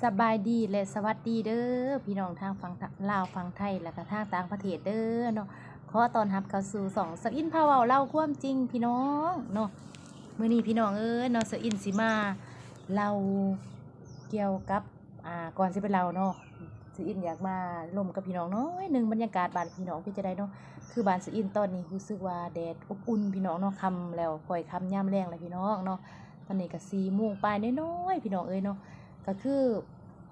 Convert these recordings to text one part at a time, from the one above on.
ສະບາຍດີ ແລະ ສະຫວັດດີເດີ ພີ່ນ້ອງທາງຝັ່ງລາວ ຝັ່ງໄທ ແລະກະທາງຕ່າງປະເທດເດີເນາະ. ຂໍຕ້ອນຮັບເຂົ້າສູ່ຊ່ອງສາວອິນພາເວົ້າເລົ່າຄວາມຈິງ ພີ່ນ້ອງເນາະ. ມື້ນີ້ພີ່ນ້ອງເອີຍເນາະ ສາວອິນຊິມາເລົ່າກ່ຽວກັບ ອ່າ ກ່ອນຊິໄປເລົ່າເນາະ ສາວອິນຢາກມາລົມກັບພີ່ນ້ອງໜ້ອຍໜຶ່ງ. ບັນຍາກາດບ້ານພີ່ນ້ອງເປັນຈັ່ງໃດເນາະ? ຄືບ້ານສາວອິນຕອນນີ້ຮູ້ສຶກວ່າແດດອົບອຸ່ນ ພີ່ນ້ອງເນາະ, ຄ່ຳແລ້ວ ຄ່ອຍຄ່ຳຍາມແລງແລ້ວ ພີ່ນ້ອງເນາະ. ຕອນນີ້ກະສີ່ໂມງປາຍນ້ອຍໆ ພີ່ນ້ອງເອີຍເນາະ. ກະຄື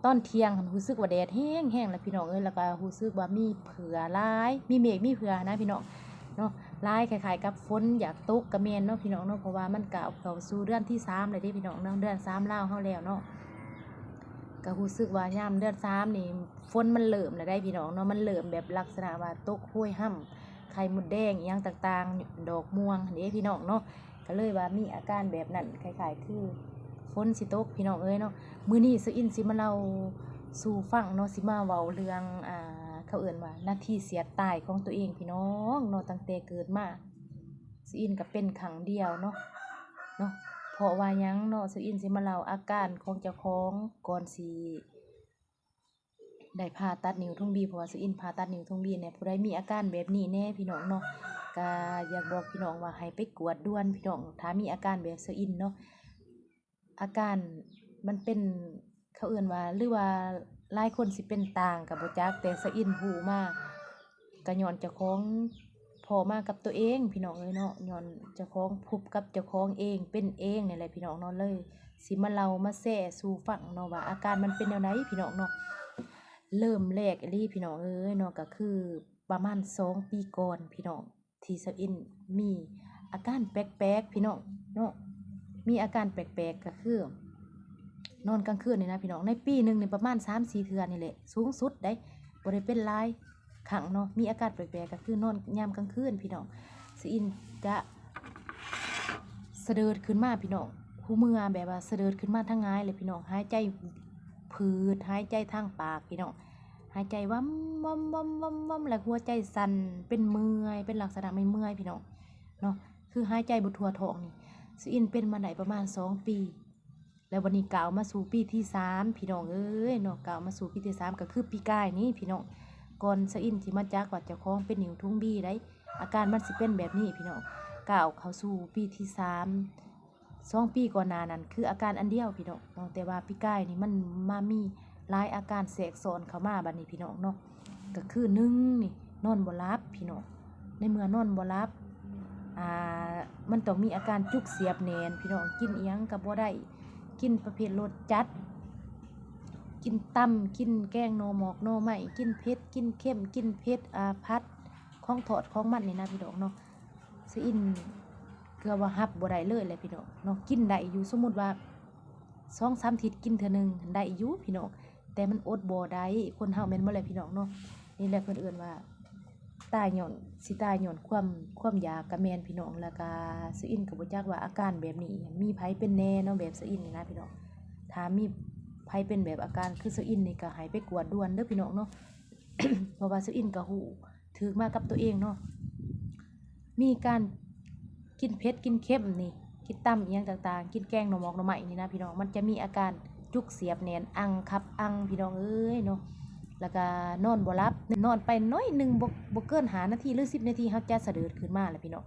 ຕອນທ່ຽງຫັ້ນຮູ້ສຶກວ່າແດດແຮງໆ ແລ້ວ ພີ່ນ້ອງເອີຍ, ແລ້ວກະຮູ້ສຶກວ່າມີເຜື່ອຫຼາຍ ມີເມກມີເຜື່ອນະ ພີ່ນ້ອງເນາະ. ຫຼາຍຄ້າຍໆກັບຝົນຢາກຕົກກະແມ່ນເນາະ ພີ່ນ້ອງເນາະ, ເພາະວ່າມັນກະເຂົ້າສູ່ເດືອນທີສາມແລ້ວເດ້ ພີ່ນ້ອງເນາະ, ເດືອນສາມລາວເຮົາແລ້ວເນາະ. ກະຮູ້ສຶກວ່າຍາມເດືອນສາມນີ້ຝົນມັນເລີ່ມແລ້ວໃດ໋ ພີ່ນ້ອງເນາະ, ມັນເລີ່ມແບບລັກສະນະວ່າຕົກໂຮຍຮ່ຳ ໄຂ່ມົດແດງອີ່ຫຍັງຕ່າງໆ ດອກມ່ວງຫັ້ນເດ້ ພີ່ນ້ອງເນາະ. ກະເລີຍວ່າມີອາການແບບນັ້ນ ຄ້າຍໆຄືຝົນຊິຕົກ ພີ່ນ້ອງເອີຍເນາະ. ມື້ນີ້ສາວອິນຊິມາເລົ່າສູ່ຟັງເນາະ, ຊິມາເວົ້າເລື່ອງ ອ່າ ເຂົາເອີ້ນວ່ານາທີສຽດຕາຍຂອງຕົວເອງ ພີ່ນ້ອງເນາະ. ຕັ້ງແຕ່ເກີດມາ ສາວອິນກະເປັນຄັ້ງດຽວເນາະ ເນາະ. ເພາະວ່າຫຍັງເນາະ ສາວອິນຊິມາເລົ່າອາການຂອງເຈົ້າຂອງກ່ອນຊິ ໄດ້ຜ່າຕັດນິ້ວທຸງບີ ເພາະວ່າສາວອິນຜ່າຕັດນິ້ວທຸງບີແດ່. ຜູ້ໃດມີອາການແບບນີ້ແດ່ ພີ່ນ້ອງເນາະ, ກະຢາກບອກພີ່ນ້ອງວ່າໃຫ້ໄປກວດດ່ວນ ພີ່ນ້ອງ ຖ້າມີອາການແບບສາວອິນເນາະ. ອາການມັນເປັນ ເຂົາເອີ້ນວ່າ ຫຼືວ່າຫຼາຍຄົນຊິເປັນຕ່າງກະບໍ່ຈັກ, ແຕ່ສາວອິນຮູ້ມາ ກະຍ້ອນເຈົ້າຂອງພໍ້ມາກັບຕົວເອງ ພີ່ນ້ອງເອີຍເນາະ, ຍ້ອນເຈົ້າຂອງພົບກັບເຈົ້າຂອງເອງ ເປັນເອງນີ້ແຫຼະ ພີ່ນ້ອງເນາະ. ເລີຍຊິມາເລົ່າມາແຊສູ່ຟັງເນາະ ວ່າອາການມັນເປັນແນວໃດ ພີ່ນ້ອງເນາະ. ເລີ່ມແລກອີ່ຫຼີ ພີ່ນ້ອງເອີຍເນາະ ກະຄືປະມານສອງປີກ່ອນ ພີ່ນ້ອງ ທີ່ສາວອິນມີອາການແປກໆ ພີ່ນ້ອງເນາະ. ມີອາການແປກໆ ກະຄືນອນກາງຄືນນີ້ນະ ພີ່ນ້ອງ, ໃນປີໜຶ່ງນີ້ປະມານສາມສີ່ເທື່ອນີ້ແຫຼະ ສູງສຸດໃດ໋, ບໍ່ໄດ້ເປັນຫຼາຍ ຄັ້ງເນາະ. ມີອາການແປກໆ ກະຄືນອນຍາມກາງຄືນ ພີ່ນ້ອງ. ສາວອິນຈະສະເດີດຂຶ້ນມາ ພີ່ນ້ອງ, ຫູເມື່ອແບບວ່າສະເດີດຂຶ້ນມາທາງງາຍເລີຍ ພີ່ນ້ອງ. ຫາຍໃຈຜືດ ຫາຍໃຈທາງປາກ ພີ່ນ້ອງ, ຫາຍໃຈວຳໆໆໆ ແລ້ວຫົວໃຈສັ່ນ ເປັນເມື່ອຍ ເປັນລັກສະນະເມື່ອຍໆ ພີ່ນ້ອງເນາະ, ຄືຫາຍໃຈບໍ່ທົ່ວທ້ອງນີ້. ສາວອິນເປັນມາໄດ້ປະມານສອງປີ ແລ້ວບັດນີ້ກ້າວມາສູ່ປີທີສາມ ພີ່ນ້ອງເອີຍເນາະ, ກ້າວມາສູ່ປີທີສາມ ກະຄືປີກາຍນີ້ ພີ່ນ້ອງ. ກ່ອນສາວອິນຊິມາຈັກວ່າເຈົ້າຂອງເປັນນິ້ວທຸງບີໃດ໋ ອາການມັນຊິເປັນແບບນີ້ ພີ່ນ້ອງ. ກ້າວເຂົ້າສູ່ປີທີສາມ ສອງປີກ່ອນໜ້ານັ້ນຄືອາການອັນດຽວ ພີ່ນ້ອງເນາະ, ແຕ່ວ່າປີກາຍນີ້ມັນມາມີຫຼາຍອາການແຊກຊ້ອນເຂົ້າມາບັດນີ້ ພີ່ນ້ອງເນາະ. ກະຄືໜຶ່ງນີ້ ນອນບໍ່ຫຼັບ ພີ່ນ້ອງ. ໃນເມື່ອນອນບໍ່ຫຼັບ ອ່າ ມັນຕ້ອງມີອາການຈຸກສຽບແໜ້ນ ພີ່ນ້ອງ, ກິນອີ່ຫຍັງກະບໍ່ໄດ້ ກິນປະເພດລົດຈັດ ກິນຕຳ ກິນແກງໜໍ່ໝອກໜໍ່ໄມ້ ກິນເຜັດ ກິນເຄັມ ກິນເຜັດ ອ່າ ຜັດ ຂອງທອດຂອງມັນນີ້ນະ ພີ່ນ້ອງເນາະ. ສາວອິນເກືອບວ່າຮັບບໍ່ໄດ້ເລີຍແຫຼະ ພີ່ນ້ອງເນາະ. ກິນໄດ້ຢູ່ ສົມມຸດວ່າສອງສາມທິດກິນເທື່ອໜຶ່ງໄດ້ຢູ່ ພີ່ນ້ອງ, ແຕ່ມັນອົດບໍ່ໄດ້ ຄົນເຮົາແມ່ນບໍ່ແຫຼະ ພີ່ນ້ອງເນາະ. ນີ້ແຫຼະເພິ່ນເອີ້ນວ່າຕາຍຍ້ອນ ຊິຕາຍຍ້ອນຄວາມ ຄວາມຢາກກະແມ່ນ ພີ່ນ້ອງ. ແລ້ວກະສາວອິນກະບໍ່ຈັກວ່າອາການແບບນີ້ມີໃຜເປັນແດ່ເນາະ ແບບສາວອິນນີ້ນະ ພີ່ນ້ອງ. ຖ້າມີໃຜເປັນແບບອາການຄືສາວອິນນີ້ ກະໃຫ້ໄປກວດດ່ວນເດີ ພີ່ນ້ອງເນາະ, ເພາະວ່າສາວອິນກະຮູ້ ຖືກມາກັບຕົວເອງເນາະ. ມີການກິນເຜັດກິນເຄັມນີ້ ກິນຕຳອີ່ຫຍັງຕ່າງໆ ກິນແກງໜໍ່ໝອກໜໍ່ໄມ້ນີ້ນະ ພີ່ນ້ອງ, ມັນຈະມີອາການຈຸກສຽບແໜ້ນ ອັ່ງຂັບອັ່ງ ພີ່ນ້ອງເອີຍເນາະ. ແລ້ວກະນອນບໍ່ຫຼັບ ນອນໄປໜ້ອຍໜຶ່ງ ບໍ່ ບໍ່ເກີນຫ້ານາທີ ຫຼື ສິບນາທີ ເຮົາຈະສະເດີດຂຶ້ນມາແຫຼະ ພີ່ນ້ອງ.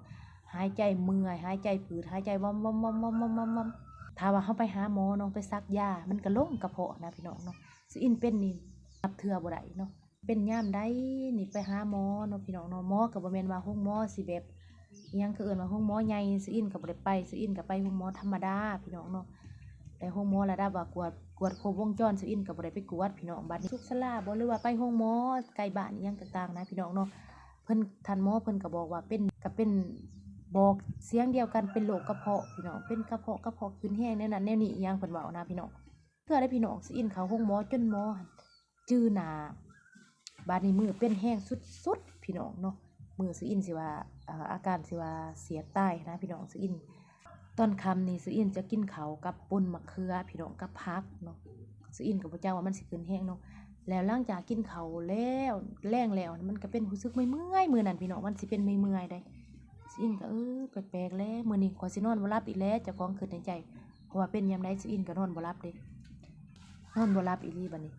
ຫາຍໃຈເມື່ອຍ ຫາຍໃຈຜືດ ຫາຍໃຈວຳໆໆໆໆ. ຖ້າວ່າເຮົາໄປຫາໝໍເນາະ ໄປສັກຢາ ມັນກະລົງກະເພາະນະ ພີ່ນ້ອງເນາະ. ສາວອິນເປັນນີ້ນັບເທື່ອບໍ່ໄດ້ເນາະ. ເປັນຍາມໃດນີ້ໄປຫາໝໍເນາະ ພີ່ນ້ອງເນາະ, ໝໍກະບໍ່ແມ່ນວ່າໂຮງໝໍຊິແບບ ອີ່ຫຍັງ ເຂົາເອີ້ນວ່າໂຮງໝໍໃຫຍ່, ສາວອິນກະບໍ່ໄດ້ໄປ ສາວອິນກະໄປໂຮງໝໍທຳມະດາ ພີ່ນ້ອງເນາະ. ແຕ່ໂຮງໝໍລະດັບວ່າກວດ ກວດຄົບວົງຈອນ ສາວອິນກະບໍ່ໄດ້ໄປກວດ ພີ່ນ້ອງ. ບາດນີ້ສຸກສາລາບໍ ຫຼືວ່າໄປໂຮງໝໍໃກ້ບ້ານອີ່ຫຍັງຕ່າງໆນະ ພີ່ນ້ອງເນາະ, ເພິ່ນ ທ່ານໝໍເພິ່ນກະບອກວ່າເປັນ ກະເປັນ ບອກສຽງດຽວກັນ ເປັນໂລກກະເພາະ ພີ່ນ້ອງ, ເປັນກະເພາະ ກະເພາະຂຶ້ນແຮງ ແນວນັ້ນແນວນີ້ອີ່ຫຍັງ ເພິ່ນເວົ້ານະ ພີ່ນ້ອງ. ເທື່ອໃດ ພີ່ນ້ອງ ສາວອິນເຂົ້າໂຮງໝໍຈົນໝໍຫັ້ນ ຈື່ໜ້າ. ບາດນີ້ມື້ເປັນແຮງສຸດໆ ພີ່ນ້ອງເນາະ, ມື້ສາວອິນຊິວ່າ ເອີ ອາການຊິວ່າສຽດຕາຍນະ ພີ່ນ້ອງ. ສາວອິນ ຕອນຄ່ຳນີ້ສາວອິນຈະກິນເຂົ້າກັບປົ່ນໝາກເຂືອ ພີ່ນ້ອງ, ກັບຜັກເນາະ. ສາວອິນກະບໍ່ຈັກວ່າມັນຊິຂຶ້ນແຮງເນາະ. ແລ້ວຫຼັງຈາກກິນເຂົ້າແລ້ວ ແລງແລ້ວ ມັນກະເປັນຮູ້ສຶກເມື່ອຍໆ ມື້ນັ້ນ ພີ່ນ້ອງ, ມັນຊິເປັນເມື່ອຍໆໃດ໋. ສາວອິນກະ ເອີ ແປກໆແຫຼະ ມື້ນີ້ຂ້ອຍຊິນອນບໍ່ຫຼັບອີກແລ້ວ ເຈົ້າຂອງຄິດໃນໃຈ. ເພາະວ່າເປັນຍາມໃດສາວອິນກະນອນບໍ່ຫຼັບເດ້. ນອນບໍ່ຫຼັບອີ່ຫຼີບັດນີ້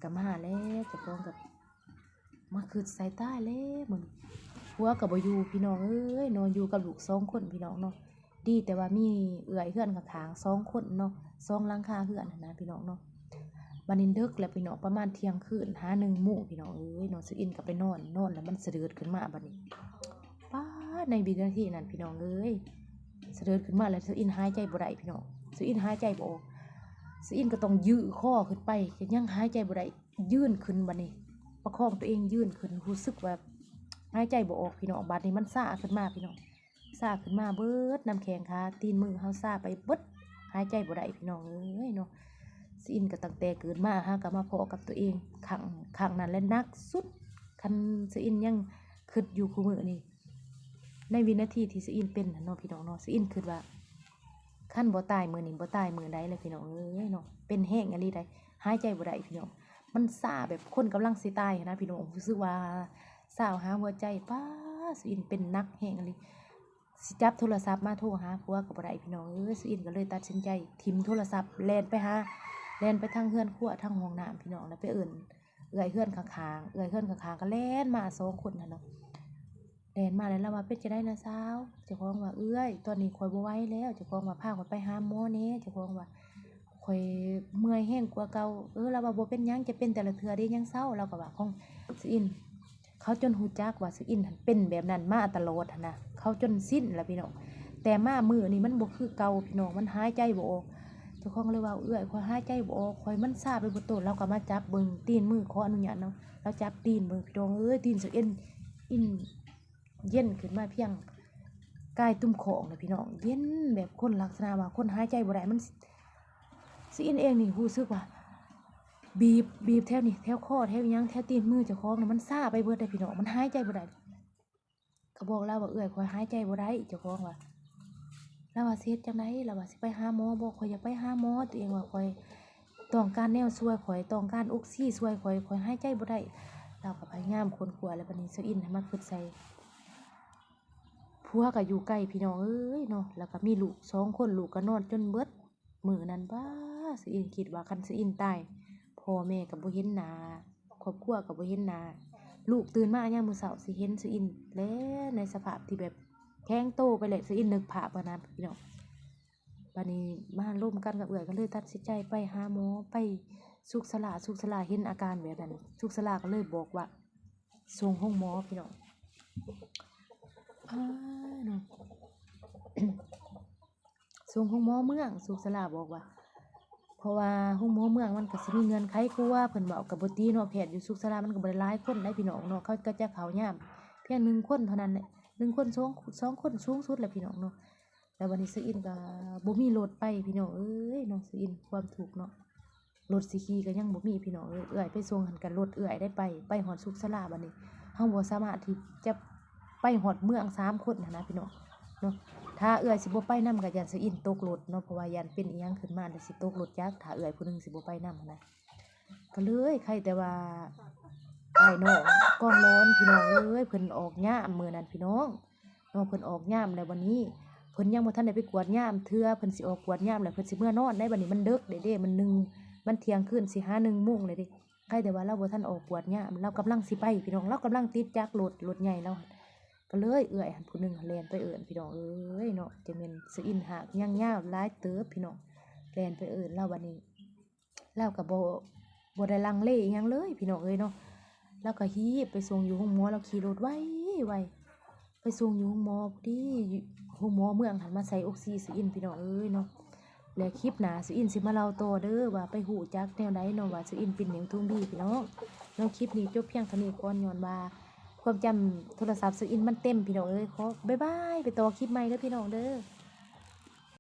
ກະມາແລ້ວ ເຈົ້າຂອງກະມາຄຶດໃສ່ ຕາຍແລ້ວມື້ນີ້ ຜົວກະບໍ່ຢູ່ພີ່ນ້ອງເອີຍເນາະ ຢູ່ກັບລູກສອງຄົນພີ່ນ້ອງເນາະ ດີແຕ່ວ່າມີເອື້ອຍເຮືອນຂ້າງໆສອງຄົນເນາະ ສອງຫຼັງຄາເຮືອນຫັ້ນນະພີ່ນ້ອງເນາະ. ບັດນີ້ເດິກແລ້ວພີ່ນ້ອງ ປະມານທ່ຽງຄືນຫາໜຶ່ງໂມງພີ່ນ້ອງເອີຍເນາະ ສະອິນກະໄປນອນ ນອນແລ້ວມັນສະເດີດຂຶ້ນມາບັດນີ້ ປາດ ໃນວິນາທີນັ້ນພີ່ນ້ອງເອີຍ ສະເດີດຂຶ້ນມາແລ້ວ ສະອິນຫາຍໃຈບໍ່ໄດ້ພີ່ນ້ອງ ສະອິນຫາຍໃຈບໍ່ອອກ ສະອິນກະຕ້ອງຢື້ຄໍຂຶ້ນໄປ ກະຍັງຫາຍໃຈບໍ່ໄດ້ ຢືນຂຶ້ນບັດນີ້ ປະຄອງຕົວເອງຢືນຂຶ້ນ ຮູ້ສຶກວ່າຫາຍໃຈບໍ່ອອກພີ່ນ້ອງ ບາດນີ້ມັນຊາຂຶ້ນມາພີ່ນ້ອງ ຊາຂຶ້ນມາເບີດ ນ້ຳແຂ້ງຂາຕີນມືເຮົາຊາໄປເບິດ ຫາຍໃຈບໍ່ໄດ້ພີ່ນ້ອງເອີຍເນາະ. ສະອິນກະຕັ້ງແຕ່ເກີດມາຫາກະມາພໍ້ກັບຕົວເອງຄັ້ງ ຄັ້ງນັ້ນແຫຼະໜັກສຸດ ຄັນສະອິນຍັງຄຶດຢູ່ຄູ່ມື້ນີ້ ໃນວິນາທີທີ່ສະອິນເປັນຫັ້ນເນາະພີ່ນ້ອງເນາະ ສະອິນຄຶດວ່າ ຄັນບໍ່ຕາຍມື້ນີ້ ບໍ່ຕາຍມື້ໃດແຫຼະພີ່ນ້ອງເອີຍເນາະ ເປັນແຮງອີ່ຫຼີໃດ ຫາຍໃຈບໍ່ໄດ້ພີ່ນ້ອງ ມັນຊາແບບຄົນກຳລັງຊິຕາຍຫັ້ນນະພີ່ນ້ອງ ຮູ້ສຶກວ່າຊາວຫາຫົວໃຈ ປາດ ສະອິນເປັນໜັກແຮງອີ່ຫຼີ ຊິຈັບໂທລະສັບມາໂທຫາຜົວກະບໍ່ໄດ້ພີ່ນ້ອງເອີຍ ສະອິນກະເລີຍຕັດສິນໃຈຖິ້ມໂທລະສັບແລ່ນໄປຫາ ແລ່ນໄປທາງເຮືອນຄົວ ທາງຫ້ອງນ້ຳພີ່ນ້ອງ ແລ້ວໄປເອີ້ນເອື້ອຍເຮືອນຂ້າງໆ ເອື້ອຍເຮືອນຂ້າງໆກະແລ່ນມາສອງຄົນຫັ້ນເນາະ ແລ່ນມາແລ້ວລາວວ່າ ເປັນຈັ່ງໃດນະສາວ? ເຈົ້າຂອງວ່າ ເອື້ອຍ ຕອນນີ້ຂ້ອຍບໍ່ໄຫວແລ້ວ ເຈົ້າຂອງວ່າ ພາຂ້ອຍໄປຫາໝໍແດ່ ເຈົ້າຂອງວ່າ ຂ້ອຍເມື່ອຍແຮງກວ່າເກົ່າ ເອີ ລາວວ່າ ບໍ່ເປັນຫຍັງ ຈະເປັນແຕ່ລະເທື່ອເດ້ ຍັງເຊົາ ລາວກະວ່າຂອງສະອິນ ເຂົາຈົນຮູ້ຈັກວ່າສະອິນຫັ້ນເປັນແບບນັ້ນມາຕະຫຼອດຫັ້ນນະ ເຂົາຈົນຊິນລະພີ່ນ້ອງ ແຕ່ມາມື້ນີ້ມັນບໍ່ຄືເກົ່າພີ່ນ້ອງ ມັນຫາຍໃຈບໍ່ອອກ ເຈົ້າຂອງເລີຍວ່າ ເອື້ອຍ ຂ້ອຍຫາຍໃຈບໍ່ອອກ ຂ້ອຍມັນຊາໄປເບິດໂຕ ລາວກະມາຈັບເບິ່ງຕີນມື ຂໍອະນຸຍາດເນາະ ລາວຈັບຕີນເບິ່ງພີ່ນ້ອງເອີຍ ຕີນສະເອັນ ອິນ ເຢັນຂຶ້ນມາພຽງກາຍຕຸ້ມຂອງນະພີ່ນ້ອງ ເຢັນແບບຄົນລັກສະນະວ່າຄົນຫາຍໃຈບໍ່ໄດ້ ມັນ ສະອິນເອງນີ້ຮູ້ສຶກວ່າ ບີບ ບີບແຖວນີ້ ແຖວຄໍ ແຖວຫຍັງ ແຖວຕີນມືເຈົ້າຂອງນະ ມັນຊາໄປເບິດເດ້ພີ່ນ້ອງ ມັນຫາຍໃຈບໍ່ໄດ້ ກະບອກລາວວ່າ ເອື້ອຍ ຂ້ອຍຫາຍໃຈບໍ່ໄດ້ ເຈົ້າຂອງວ່າ ລາວວ່າ ຊິເຮັດຈັ່ງໃດ ລາວວ່າ ຊິໄປຫາໝໍບໍ່ ຂ້ອຍຢາກໄປຫາໝໍ ຕົວເອງວ່າ ຂ້ອຍຕ້ອງການແນວຊ່ວຍ ຂ້ອຍຕ້ອງການອົກຊີຊ່ວຍຂ້ອຍ ຂ້ອຍຫາຍໃຈບໍ່ໄດ້ ລາວກະພະຍາຍາມຄົ້ນຄວ້າ ແລ້ວບັດນີ້ສະອິນຫັ້ນມາຄຶດໃສ່ ຜົວກະຢູ່ໄກພີ່ນ້ອງເອີຍເນາະ ແລ້ວກະມີລູກສອງຄົນ ລູກກະນອນຈົນເບິດມື້ນັ້ນ ບາ ສະອິນຄິດວ່າຄັນສະອິນຕາຍ ພໍ່ແມ່ກະບໍ່ເຫັນໜ້າ ຄອບຄົວກະບໍ່ເຫັນໜ້າ ລູກຕື່ນມາຍາມມື້ເຊົ້າຊິເຫັນສະອິນແຫຼະ ໃນສະພາບທີ່ແບບແຂງໂຕໄປແຫຼະ ສະອິນນຶກພາບຫັ້ນນະພີ່ນ້ອງ. ບາດນີ້ມາລົມກັນກັບເອື້ອຍ ກະເລີຍຕັດສິນໃຈໄປຫາໝໍ ໄປສຸກສະຫຼາ ສຸກສະຫຼາເຫັນອາການແບບນັ້ນ ສຸກສະຫຼາກະເລີຍບອກວ່າ ສົ່ງໂຮງໝໍພີ່ນ້ອງ ອ້າຍເນາະ ສົ່ງໂຮງໝໍເມືອງ ສຸກສະຫຼາບອກວ່າ ເພາະວ່າໂຮງໝໍເມືອງມັນກະຊິມີເງື່ອນໄຂກວ່າ ເພິ່ນເວົ້າກະບໍ່ຕິເນາະ ແພດຢູ່ສຸກສະຫຼາມັນກະບໍ່ໄດ້ຫຼາຍຄົນໃດພີ່ນ້ອງເນາະ ເຂົາກະຈະເຂົ້າຍາມພຽງໜຶ່ງຄົນເທົ່ານັ້ນແຫຼະ ໜຶ່ງຄົນ ສອງ ສອງຄົນສູງສຸດແຫຼະພີ່ນ້ອງເນາະ. ແລ້ວບາດນີ້ສະອິນກະບໍ່ມີລົດໄປພີ່ນ້ອງເອີຍເນາະ ສະອິນຄວາມທຸກເນາະ ລົດຊິຂີ່ກະຍັງບໍ່ມີພີ່ນ້ອງເອີຍ ເອື້ອຍໄປສົ່ງຫັ້ນກະລົດເອື້ອຍໄດ້ໄປ ໄປຮອດສຸກສະຫຼາ ບາດນີ້ເຮົາບໍ່ສາມາດທີ່ຈະໄປຮອດເມືອງສາມຄົນຫັ້ນນະພີ່ນ້ອງເນາະ ຖ້າເອື້ອຍຊິບໍ່ໄປນຳກະຢ້ານສະອິນຕົກລົດເນາະ ເພາະວ່າຢ້ານເປັນອີ່ຫຍັງຂຶ້ນມາແລ້ວຊິຕົກລົດຈັກ ຖ້າເອື້ອຍຜູ້ໜຶ່ງຊິບໍ່ໄປນຳຫັ້ນນະ. ກະເລີຍໄຄແຕ່ວ່າອ້າຍນ້ອງກອງລອນພີ່ນ້ອງເອີຍ ເພິ່ນອອກຍາມມື້ນັ້ນພີ່ນ້ອງເນາະ ເພິ່ນອອກຍາມແລ້ວ ບາດນີ້ເພິ່ນຍັງບໍ່ທັນໄດ້ໄປກວດຍາມເທື່ອ ເພິ່ນຊິອອກກວດຍາມແລ້ວ ເພິ່ນຊິເມືອນອນໃດ໋ ບາດນີ້ມັນເດິກເດ້ເດ້ ມັນໜຶ່ງ ມັນທ່ຽງຄືນຊິຫາໜຶ່ງໂມງແລ້ວເດ້ ໄຄແຕ່ວ່າລາວບໍ່ທັນອອກກວດຍາມ ລາວກຳລັງຊິໄປພີ່ນ້ອງ ລາວກຳລັງຕິດຈັກລົດ ລົດໃຫຍ່ລາວ ກະເລີຍເອື້ອຍຫັ້ນຜູ້ໜຶ່ງຫັ້ນແລ່ນໄປເອີ້ນພີ່ນ້ອງເອີຍເນາະ ຈະແມ່ນສະອິນຫາກຍາງຍາວຫຼາຍເຕີບພີ່ນ້ອງ ແລ່ນໄປເອີ້ນລາວ ບາດນີ້ ລາວກະບໍ່ ບໍ່ໄດ້ລັງເລອີ່ຫຍັງເລີຍພີ່ນ້ອງເອີຍເນາະ ລາວກະຮີບໄປສົ່ງຢູ່ໂຮງໝໍ ລາວຂີ່ລົດໄວໆ ໄປສົ່ງຢູ່ໂຮງໝໍ ພໍດີໂຮງໝໍເມືອງຫັ້ນມາໃສ່ອົກຊີສະອິນພີ່ນ້ອງເອີຍເນາະ ແລະຄລິບໜ້າສະອິນຊິມາເລົ່າຕໍ່ເດີ ວ່າໄປຮູ້ຈັກແນວໃດເນາະ ວ່າສະອິນເປັນໜິວທຸງບີພີ່ນ້ອງເນາະ. ຄລິບນີ້ຈົບພຽງເທົ່ານີ້ກ່ອນ ຍ້ອນວ່າຄວາມຈຳໂທລະສັບສະອິນມັນເຕັມພີ່ນ້ອງເອີຍ ຂໍບາຍບາຍ ໄປຕໍ່ຄລິບໃໝ່ເດີພີ່ນ້ອງເດີ.